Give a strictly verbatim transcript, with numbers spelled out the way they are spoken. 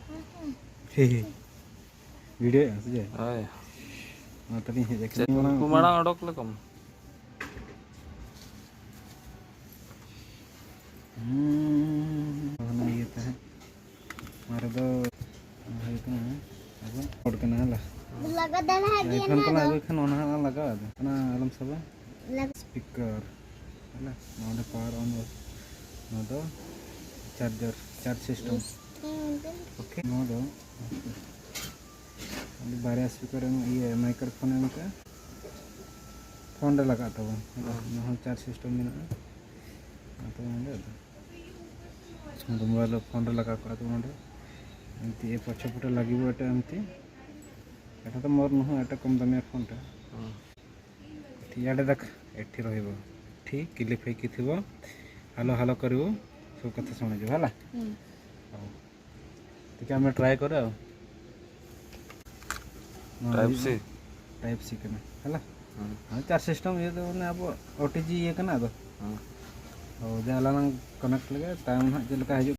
ᱦᱮᱸ, ᱦᱮᱸ᱾ ᱵᱷᱤᱰᱤᱭᱳ ᱮᱢ ᱥᱮ ᱪᱮᱫ? ᱦᱳᱭ᱾ ᱢᱟ ᱛᱟᱦᱞᱮᱧ ᱦᱮᱡ ᱟᱠᱟᱱᱟ᱾ ᱪᱮᱫ ᱢᱟᱲᱟᱝ ᱩᱱᱠᱩ ᱢᱟᱲᱟᱝ ᱚᱰᱚᱠ ᱞᱮᱠᱚᱢ᱾ ᱦᱩᱸ, ᱚᱱᱟ ᱤᱭᱟᱹ ᱛᱟᱦᱮᱸᱫ᱾ ᱱᱚᱣᱟ ᱨᱮᱫᱚ ᱦᱩᱭᱩᱜ ᱠᱟᱱᱟ ᱟᱵᱚ ᱦᱚᱲ ᱠᱟᱱᱟ, ᱦᱮᱸ ᱞᱟ? ᱞᱟᱜᱟ ᱫᱟᱲᱮᱭᱟᱜ ᱜᱮᱭᱟ iPhone ᱱᱚᱣᱟ ᱠᱟᱱᱟ, ᱫᱚ᱾ ᱟᱹᱜᱩᱭ ᱠᱷᱟᱱ ᱚᱱᱟ ᱦᱚᱸ ᱟᱞᱟᱝ ᱞᱟᱜᱟᱣᱟ ᱟᱫᱚ᱾ ᱚᱱᱟ ᱟᱞᱚᱢ ᱥᱟᱵᱟ᱾ ᱞᱟᱜ- Speaker, ᱦᱮᱸ ᱞᱟ? ᱱᱚᱣᱟ ᱫᱚ power on, ᱱᱚᱣᱟ ᱫᱚ charger, charge system᱾ ᱦᱩᱸ᱾ OK, ᱱᱚᱣᱟ ᱫᱚ ᱵᱟᱨᱭᱟ speaker ᱮᱢ, ᱤᱭᱟᱹ, microphone ᱮᱢ ᱠᱟᱜᱼᱟ᱾ ᱯᱷᱳᱱ ᱨᱮ ᱞᱟᱜᱟᱜ ᱛᱟᱵᱚᱱ᱾ ᱦᱮᱸ᱾ ᱱᱚᱣᱟ ᱦᱚᱸ charge system ᱢᱮᱱᱟᱜᱼᱟ᱾ ᱟᱫᱚ ᱱᱚᱰᱮ ᱫᱚ ᱟᱫᱚ ᱢᱳᱵᱟᱭᱤᱞ ᱨᱮ, ᱯᱷᱳᱱ ᱨᱮ ᱞᱟᱜᱟᱣ ᱠᱟᱜᱼᱟ ᱛᱚ ᱱᱚᱰᱮ᱾ ᱮᱢᱛᱤ ᱮ ᱯᱚᱪᱷᱚ ᱯᱚᱴᱮ ᱞᱟᱜᱤᱵᱚ ᱮᱴᱟ ᱮᱢᱛᱤ᱾ ଏଟା ତ ମୋର ନୁହଁ, ଏଟା କମ୍ ଦାମିଆ ଫୋନ୍ଟା। ହଁ। ଏଠି ଇଆଡ଼େ ଦେଖ, ଏଠି ରହିବ। ଏଠି କିଲି ଫେଇକି ଥିବ। ହାଲୋ ହାଲୋ କରିବୁ, ସବୁ କଥା ଶୁଣାଯିବ ହେଲା। ହୁଁ। ହଉ। ଟିକେ ଆମେ ଟ୍ରାଏ କରେ ଆଉ। ᱱᱚᱣᱟ ᱴᱟᱭᱤᱯ ᱦᱩᱭᱩᱜ ᱥᱤ। ᱠᱟᱱᱟ ᱴᱟᱭᱤᱯ ᱥᱤ ᱠᱟᱱᱟ, ᱦᱮᱞᱟ? ᱦᱮᱸ᱾ ᱦᱮᱸ, ᱪᱟᱨᱡᱽ ᱥᱤᱥᱴᱮᱢ ᱤᱭᱟᱹ ᱫᱚ ᱢᱟᱱᱮ ᱟᱵᱚ ᱳ ᱴᱤ ᱡᱤ ᱤᱭᱟᱹ ᱠᱟᱱᱟ ᱟᱫᱚ᱾ ᱦᱮᱸ᱾ ᱦᱳᱭ, ᱡᱟ ᱟᱞᱟᱝ ᱠᱟᱱᱮᱠᱴ ᱞᱮᱜᱮ, ᱛᱟᱭᱚᱢ ᱱᱟᱦᱟᱜ ᱪᱮᱫ ᱞᱮᱠᱟ ᱦᱤᱡᱩᱜ